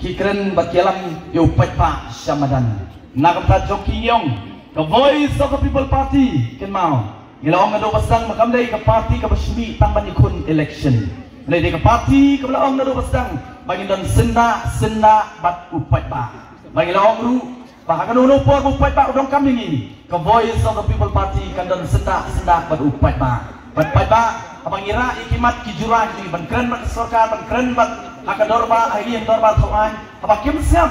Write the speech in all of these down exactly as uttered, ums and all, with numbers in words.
Ki kren bad ki ïalam ïa u paidbah sha madan. Na ka bynta jong ki ngi ong ka Voice of the People Party, kynmaw, ngi la ong naduh ba sdang ba kam dei ka party kaba shim tang ban ïakhun election. Ngi dei ka party kaba la ong naduh ba sdang ba ngin don syndah syndah bad u paidbah. Ba ngi la ong ruh ba ha kano kano por ba u paidbah u donkam ïa ngi, ka Voice of the People Party kan don syndah syndah bad u paidbah. Bad paidbah, haba ngi rah ïa ki mat ki jura ki jong ngi ban kren bad ka sorkar, ban kren bad ha ka dorbar, ha ïing dorbar thaw aiñ, haba kim sngap,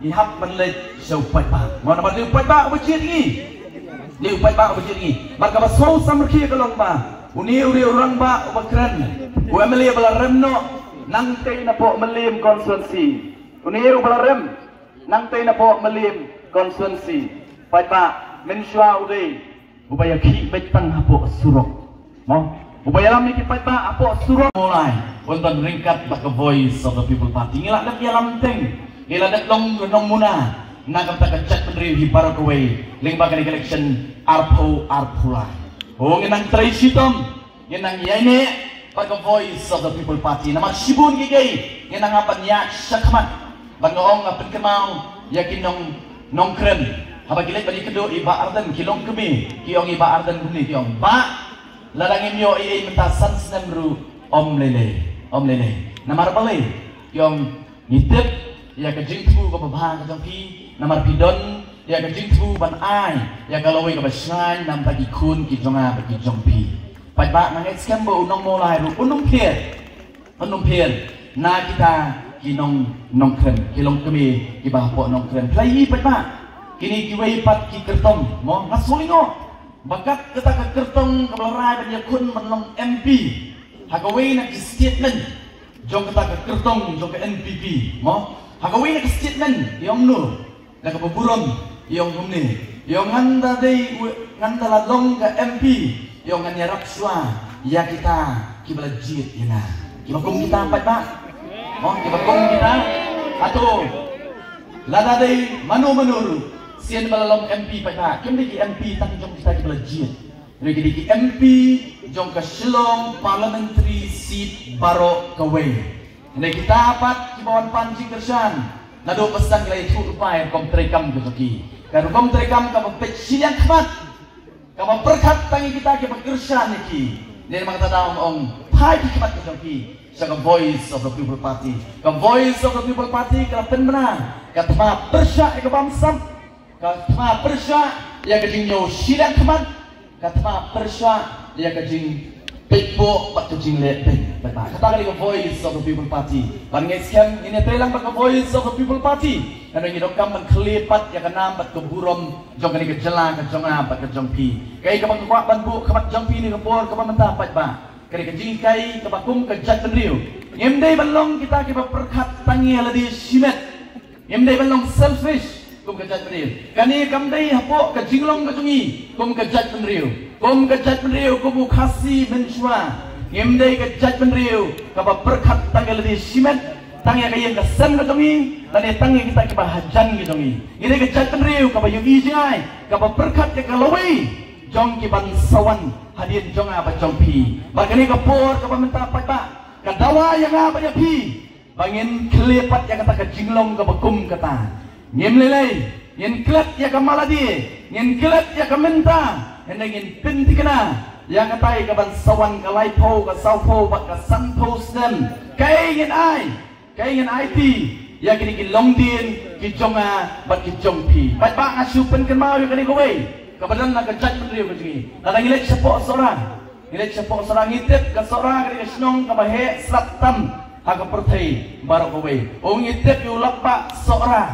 ngi hap ban leit sha u paidbah. Mo, namar dei u paidbah uba jied ngi. Dei u paidbah uba jied ngi. Bad kaba sngewsarong ka long ba une u dei u rangbah uba kren, u M L A ba la rem noh nangtei napoh Mylliem constituency. Une uba la rem nangtei napoh Mylliem constituency. Paidbah mynshuwa u dei uba ïakhih beit tang hapoh surok. Mo, uba ïalam ïa ki paidbah hapoh surok. Mawlai, un don ryngkat bad ka Voice of the People Party. Ngi la dep ïalam teng, ngi la dep long ka nongmuna na ka bynta ka jaitbynriew hi baroh kawei lyngba kane ka election arphew arphew lai. Ho, ngin nang trei shitom, ngin nang ïaineh bad ka Voice of the People Party. Namar shibun kiei kiei ngin nang hap ban ïaid shakhmat. Bad nga ong, nga pynkynmaw ïa ki nong, nongkren, haba ki leit ban ïakynduh ïa i Bah Ardent, ki long kmie, ki ong ïa i Bah Ardent kumne, ki ong, "Bah, lada ngim ïoh ei ei mynta san snem ruh ym lei lei, ym lei lei." Namar balei? Ki ong, "Ngi tip ïa ka jingthmu kaba bha ka jong phi, namar phi don ïa ka jingthmu ban ai ïa ka lawei kaba shngaiñ na ka bynta ki khun ki jong nga bad ki jong phi." Paidbah, nga ngeit skhem ba u nong Mawlai ruh un ym pher, un ym pher na kita ki nong, nongkren, ki long kmie kiba hapoh nongkren. Phi la ïohi paidbah, kine kiwei pat ki kyrtong, mo, nga sngew lyngngoh ba kat kata ka kyrtong kaba la rai ban ïakhun ban long M P, ha kawei na ki statement jong kata ka kyrtong jong ka N P P, mo, ha kawei na ki statement i ong kumno, da kaba burom i ong kumne, i ong, "Ngan da dei u, ngan da la long ka M P, i ong, ngan ïarap shuwa ïa kita kiba la jied ïa nga." Kiba kum kita, paidbah? Mo, kiba kum kita? Hato lada dei mano mano ruh, sien ba la long M P, paidbah, kim dei ki M P tang jong kita kiba la jied. Hynrei ki dei ki M P jong ka Shillong Parliamentary Seat baroh kawei. Hynrei kita pat kiba wan pan jingkyrshan, naduh ba sdang ki la ïathuh lypa ïa ka rukom treikam ka jong ki, ka rukom treikam kaba peit shiliang khmat, kaba pyrkhat tang ïa kita kiba kyrshan ïa ki. Dei namar kata daw nga ong, phai ki khmat ka jong ki sha ka Voice of the People Party. Ka Voice of the People Party ka la pynbna ka thma pyrshah ïa ka bamsap, ka thma pyrshah ïa ka jingñiew shiliang khmat, ka thma pyrshah ïa ka jingpeit buh bad ka jingleh beiñ. Bad kata ka dei ka Voice of the People Party. Bad nga ngeit skhem ngin ïatrei lang bad ka Voice of the People Party, namar ngi donkam ban khlieh pat ïa ka nam bad ka burom jong kane ka jylla ka jong nga bad ka jong phi. Kaei kaba nga kwah ban buh khmat jong phi ha kane ka por kaba mynta, paidbah, ka dei ka jinghikai kaba kum ka jaitbynriew. Ngim dei ban long kita kiba pyrkhat tang ïa lade shimet. Ngim dei ban long selfish kum ka jaitbynriew. Kane kam dei hapoh ka jinglong ka jong ngi kum ka jaitbynriew. Kum ka jaitbynriew, kum u Khasi mynshuwa, ngim dei ka jaitbynriew kaba pyrkhat tang ïa lade shimet, tang ïa ka ïing ka sem ka jong ngi, lane tang ïa kita kiba hajan ka jong ngi. Ngi dei ka jaitbynriew kaba ïohi jngai, kaba pyrkhat ïa ka lawei jong ki ban sa wan hadien jong nga bad jong phi. Bad kane ka por kaba mynta, paidbah, ka dawa ïa nga bad ïa phi ba ngin khlieh pat ïa kata ka jinglong kaba kum kata. Ngim lei lei, ngin klet ïa ka malade, ngin klet ïa ka mynta, hynrei ngin pynthikna ïa katai ka ban sa wan, ka laiphew, ka sawphew bad ka sanphew snem. Kaei ngin ai, kaei ngin aiti ïa kine ki longdien ki jong nga bad ki jong phi? Paidbah, nga shu pynkynmaw ïa kane kawei kaba don ha ka jaitbynriew ka jong ngi. Lada ngi leit shapoh Sohra, ngi leit shapoh Sohra, ngi tip ka Sohra ka dei ka shnong kaba heh slap tam ha ka pyrthei baroh kawei. Ngi tip ïa u Lapbah Sohra,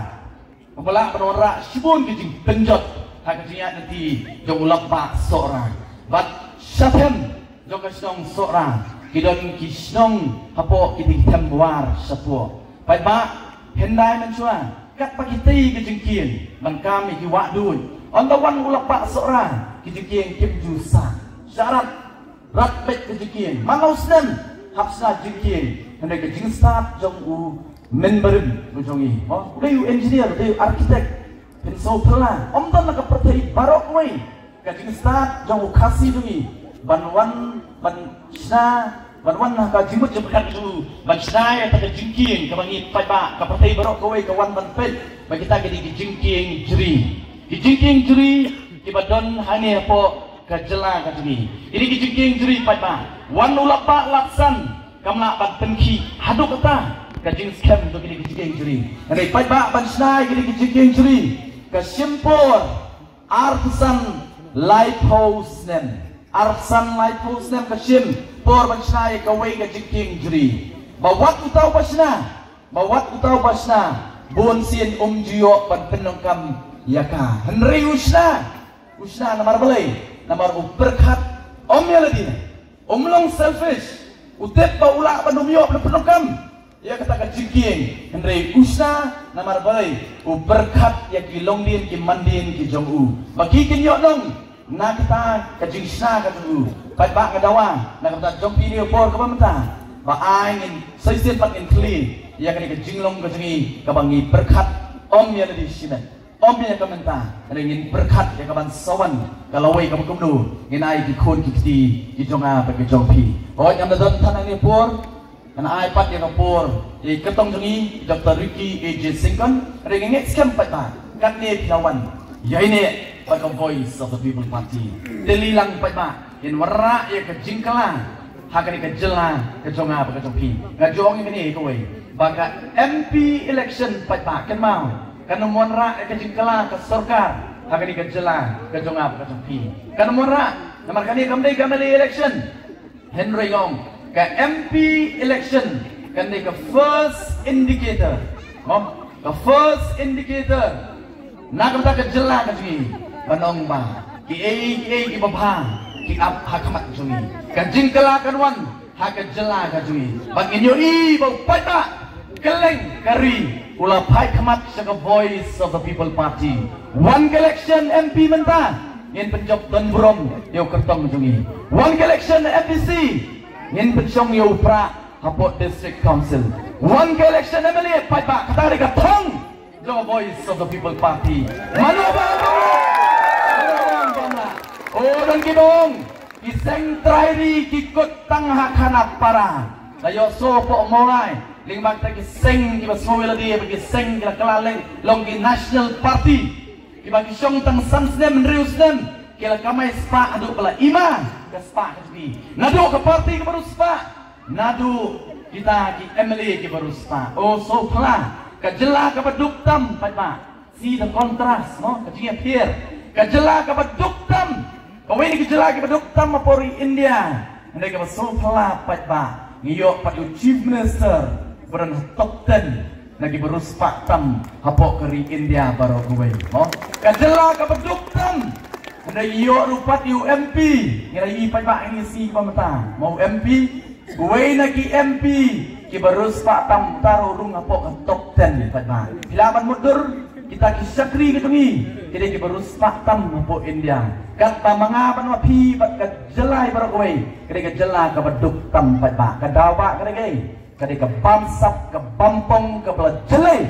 kaba lah ban wanrah shibun ki jingpynjot ha ka jingïaid lynti jong u Lapbah Sohra. Bad shathem jong ka shnong Sohra ki don ki shnong hapoh, ki dei ki them War shapoh. Paidbah, hyndai mynshuwa, katba ki tei ka jingkieng ban kam ïa ki wah duid, ynda wan u Lapbah Sohra, ki jingkieng kim ju sah. Sha rat, rat beit ka jingkieng. Man la u snem hap shna jingkieng. Hynrei ka jingstad jong u mynbarim ka jong ngi, mo, u dei u engineer, u dei u architect, pynsngewphylla, ym don ha ka pyrthei baroh kawei ka jingstad jong u Khasi jong ngi ban wan ban shna Ban wan ha ka jingmut jingpyrkhat jong u ban shna ïa kata ka jingkieng kaba ngi paidbah ka pyrthei baroh kawei ka wan ban peit ba kita ki dei ki jingkieng jri. Ki jingkieng jri kiba don hangne hapoh ka jylla ka jong ngi. Ki dei ki jingkieng jri paidbah. Wan u lapbah lapsan kam lah ban pynkhih haduh kata ka jingskhem jong ki dei ki jingkieng jri. Hynrei paidbah ban shna ïa ki dei ki jingkieng jri ka shim por arphew san laiphew snem. Arphew san laiphew snem ka shim por ban shna ïa kawei ka jingkieng jri. Ba wat uta uba shna, ba wat uta uba shna, bun sien um ju ïoh ban pyndonkam ïa ka. Hynrei u shna, u shna namar balei? Namar u pyrkhat ym ïa lade. Um long selfish. U tip ba u lah ban um ïoh ban pyndonkam ïa kata ka jingkieng, hynrei u shna namar balei? U pyrkhat ïa ki longdien ki mandien ki jong u ba ki kin ïoh nong na kata ka jingshna ka jong u. Paidbah, nga dawa na ka bynta jong phi ha kane ka por kaba mynta, ba ai ngin sa shisien pat ngin khlieh ïa kane ka jinglong ka jong ngi kaba ngi pyrkhat ym ïa lade shimet, ym ïa ka mynta, hynrei ngin pyrkhat ïa ka ban sa wan ka lawei kaba kumno ngin ai ki khun ki kti ki jong nga bad ki jong phi. Hooid, ngam da don than ha kane ka por, ngan ai pat ïa ka por ïa i kyrtong jong ngi, Doctor Ricky A J Syngkon. Hynrei nga ngeit skhem paidbah katne phi la wan ïaineh bad ka Voice of the People Party. Te lei lang paidbah, ngin wanrah ïa ka jingkylla ha kane ka jylla ka jong nga bad ka jong phi. Nga ju ong ïa kane kawei, ba ka M P election paidbah, kynmaw, kan ym wanrah ïa ka jingkylla ka sorkar ha kane ka jylla ka jong nga bad ka jong phi. Kan ym wanrah, namar kane kam dei ka M L A election. Hynrei nga ong, ka M P election kan dei ka first indicator. Mo, ka first indicator na ka bynta ka jylla ka jong ngi ban ong ba kiei kiei kiba bha ki ap ha khmat jong ngi. Ka jingkylla kan wan ha ka jylla ka jong ngi. Bad ngin ïohi ba u paidbah kylleng ka ri u la phai khmat sha ka Voice of the People Party. Wan ka election M P mynta, ngin pynjop don burom ïa u kyrtong jong ngi. Wan ka election M D C, ngin pynshong ïa u prah hapoh District Council. Wan ka election M L A, paidbah, kata dei ka thong jong ka Voice of the People Party. Mano ba ong bamla? Mano ba ong bamla? O, don kiba ong, ki seng trai ri ki kut tang ha khana para. La ïohsngew hapoh Mawlai, lyngba kita ki seng kiba sngew ïa lade ba ki seng ki la kylla leh long ki National Party, kiba ki shong tang san snem hynriew snem, ki la kamai spah haduh ba la i ma ka spah ka jong ki. Naduh ka party kaba riewspah, naduh kita ki M L A kiba riewspah. O, sngewphylla, ka jylla kaba duk tam, paidbah. See the contrast, no? Ka jingïapher. Ka jylla kaba duk tam, kawei na ki jylla kiba duk tam hapoh ri India. Hynrei kaba sngewphylla, paidbah, ngi ïoh pat u Chief Minister ba don ha top ten na kiba riewspah tam hapoh ka ri India baroh kawei, mo? Ka jylla kaba duk tam, hynrei ngi ïoh ruh pat ïa u M P. Ngi la ïohi, paidbah, ha kine ki sngi kiba mynta, mo, u M P, uwei na ki M P kiba riewspah tam, uta ruh u rung hapoh ka top ten, paidbah. Phi lah ban mutdur, kita ki shakri ka jong ngi ki dei kiba riewspah tam hapoh India. Katba ma nga bad ma phi bad ka jylla baroh kawei, ka dei ka jylla kaba duk tam, paidbah. Ka daw ba ka dei kaei? Ka dei ka bamsap ka bampong kaba la jyllei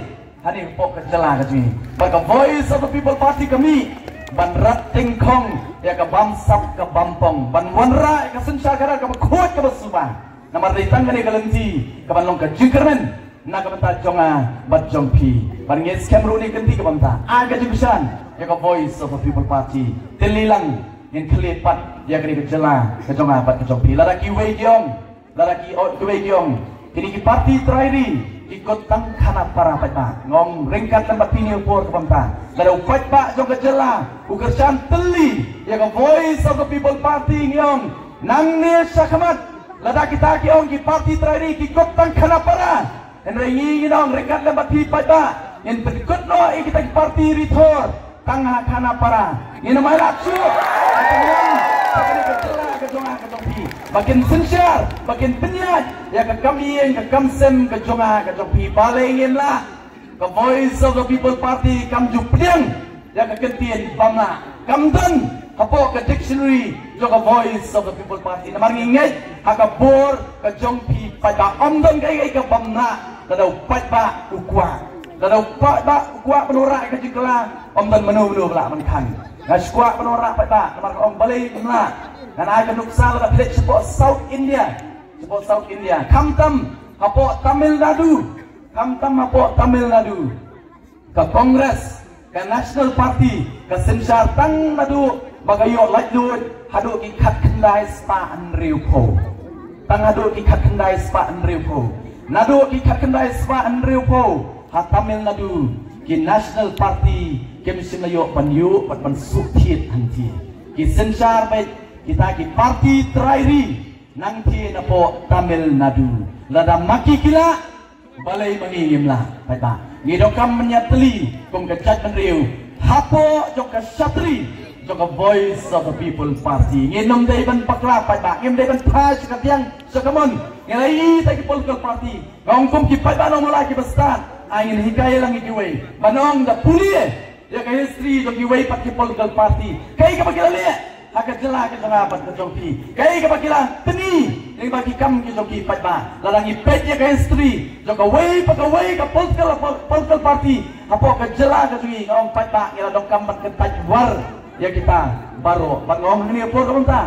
hangne hapoh ka jylla ka jong ngi. Bad ka Voice of the People Party ka mih ban rat tyngkhong ïa ka bamsap ka bampong, ban wanrah ïa ka synshar khadar kaba khuid kaba suba. Namar dei tang kane ka lynti kaban long ka jingkyrmen na ka bynta jong nga bad jong phi. Bad ngi skhem ruh ha kane ka lynti kaba mynta, ai ka jingkyrshan ïa ka Voice of the People Party. Te lei lang, ngin khlieh pat ïa kane ka jylla ka jong nga bad ka jong phi. Lada kiwei ki ong, lada ki, oh, kiwei ki ong, kine ki party trai ri ki kut tang khana para, paidbah. Nga ong ryngkat lem bad phi ha kane ka por kaba mynta, lada u paidbah jong ka jylla u kyrshan tylli ïa ka Voice of the People Party, ngi ong, nangne shakhmat, lada kita ki ong ki party trai ri ki kut tang khana para, hynrei ngi, ngi ong ryngkat lem bad phi, paidbah, ngin pynkut noh ïa kita ki party ri thor tang ha khana para. Ngin ym ailad shuh ba kin wan ha kane ka jylla ka jong nga ka jong phi, ba kin synshar, ba kin pynïaid ïa ka kam ïing ka kam sem ka jong nga ka jong phi. Balei ngim lah? Ka Voice of the People Party kam ju pdiang ïa ka kyntien bamla. Kam don hapoh ka dictionary jong ka Voice of the People Party. Namar ngi ngeit ha ka bor ka jong phi, paidbah, ym don kaei kaei ka bamla lada u paidbah u kwah. Lada u paidbah u kwah ban wanrah ïa ka jingkylla, ym don mano mano ba lah ban khang. Nga shu kwah ban wanrah, paidbah, namar ka ong balei ym lah. Ngan ai ka nuksa, lada phi leit shapoh South India, Hapoh South India, khamtam hapoh Tamil Nadu, khamtam hapoh Tamil Nadu, ka Congress, ka National Party, ka synshar tang naduh ba ka ïoh laitluid haduh ki khatkhyndai spah hynriewphew. Tang haduh ki khatkhyndai spah hynriewphew. Naduh ki khatkhyndai spah hynriewphew ha Tamil Nadu, ki National Party kim shym la ïoh ban ïuh bad ban suk thied hangthie. Ki synshar beit kita ki party trai ri nangthie napoh Tamil Nadu. Lada ma ki ki lah, balei ma ngi ngim lah, paidbah? Ngi donkam ban ïatylli kum ka jaitbynriew hapoh jong ka shatri jong ka Voice of the People Party. Ngim dei ban bakla, paidbah, ngim dei ban phai sha ka diang sha ka mon. Ngi la ïohi ïa ki political party, nga ong kum ki paidbah nongmula kiba stad, ai ngin hikai lang ïa kiwei ban ong da pule ïa ka history jong kiwei pat ki political party. Kaei kaba ki la leh ha ka jylla ka jong nga bad ka jong phi? Kaei kaba ki la pyni lyngba ki kam ki jong ki, paidbah? Lada ngi peit ïa ka history jong kawei pa kawei ka political, political party hapoh ka jylla ka jong ngi, nga ong, paidbah, ngi la donkam ban kyntait war ïa kita baroh. Bad nga ong hangne ha por kaba mynta,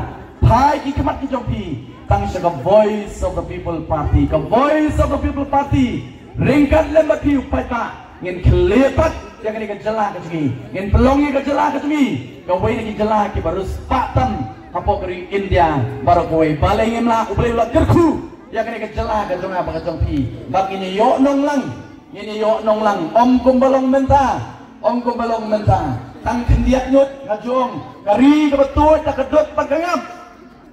phai ki khmat ki jong phi tang sha ka Voice of the People Party. Ka Voice of the People Party ryngkat lem bad phi, paidbah, ngin khlieh pat ïa kane ka jylla ka jong ngi. Ngin pynlong ïa ka jylla ka jong ngi kawei na ki jylla kiba riewspah tam hapoh ka ri India baroh kawei. Balei ngim lah? U Blei u la kyrkhu ïa kane ka jylla ka jong nga bad ka jong phi. Bad ngin ïoh nonglang, ngin ïoh nonglang. Ym kumba long mynta, ym kumba long mynta. Tang khyndiat ngut, nga ju ong, ka ri kaba tuid da ka dud bad ka ngap,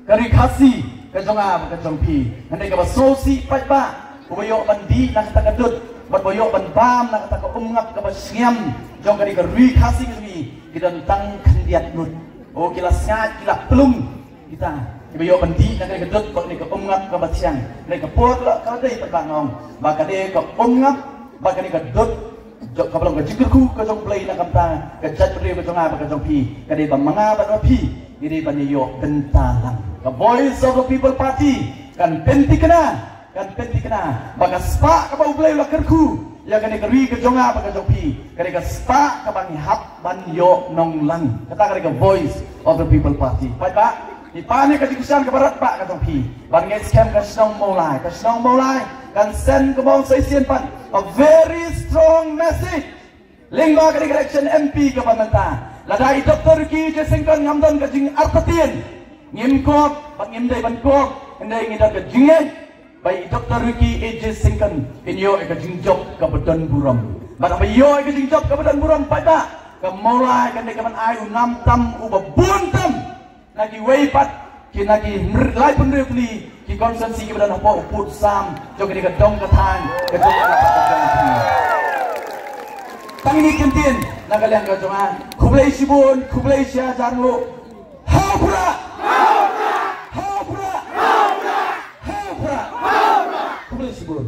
ka ri Khasi ka jong nga bad ka jong phi. Hynrei kaba sngewsih, paidbah, uba ïoh ban dih na kata ka dud bad ba ïoh ban bam na kata ka umngap kaba shngiam jong kane ka ri Khasi ka jong ngi, ki don tang khyndiat ngut. O, ki la sngaid, ki la plung kita kiba ïoh ban dih na kane ka dud bad kane ka umngap kaba thiang. Kane ka por la ka dei, paidbah, nga ong ba ka dei ka umngap bad kane ka dud jong, kaba long ka jingkyrkhu ka jong U Blei na ka bynta ka jaitbynriew ka jong nga bad ka jong phi, ka dei ba ma nga bad ma phi ngi dei ban ïoh bynta lang. Ka Voice of the People Party kan pynthikna, kan pynthikna ba ka spah kaba U Blei u la kyrkhu ïa kane ka ri ka jong nga bad ka jong phi, ka dei ka spah kaba ngi hap ban ïoh nonglang. Kata ka dei ka Voice of the People Party. Paidbah, ngi pan ïa ka jingkyrshan kaba radbah ka jong phi ban ngeit skhem. Ka shnong Mawlai, ka shnong Mawlai kan send, kumba ong sa shisien pat, a very strong message lyngba ka election M P kaba mynta. Lada i Doctor Ricky A J Syngkon ngam don ka jingartatien, ngim kop bad ngim dei ban kop, hynrei ngi don ka jingngeit ba i Doctor Ricky A J Syngkon in ïoh ïa ka jingjop kaba don burom. Bad haba ïoh ïa ka jingjop kaba don burom, paidbah, ka Mawlai kan dei ka ban ai u nam tam uba bun tam na kiwei pat ki, na ki hynr-, laiphew hynriew tylli ki constituency kiba don hapoh u pud sam jong kane ka dong ka thaiñ ka jong nga bad ka jong phi. Tang kine ki kyntien na ka liang ka jong nga. Khublei shibun, khublei shihajar nguh. Ha u Prah! Ha u Prah! Ha u Prah! Khublei shibun.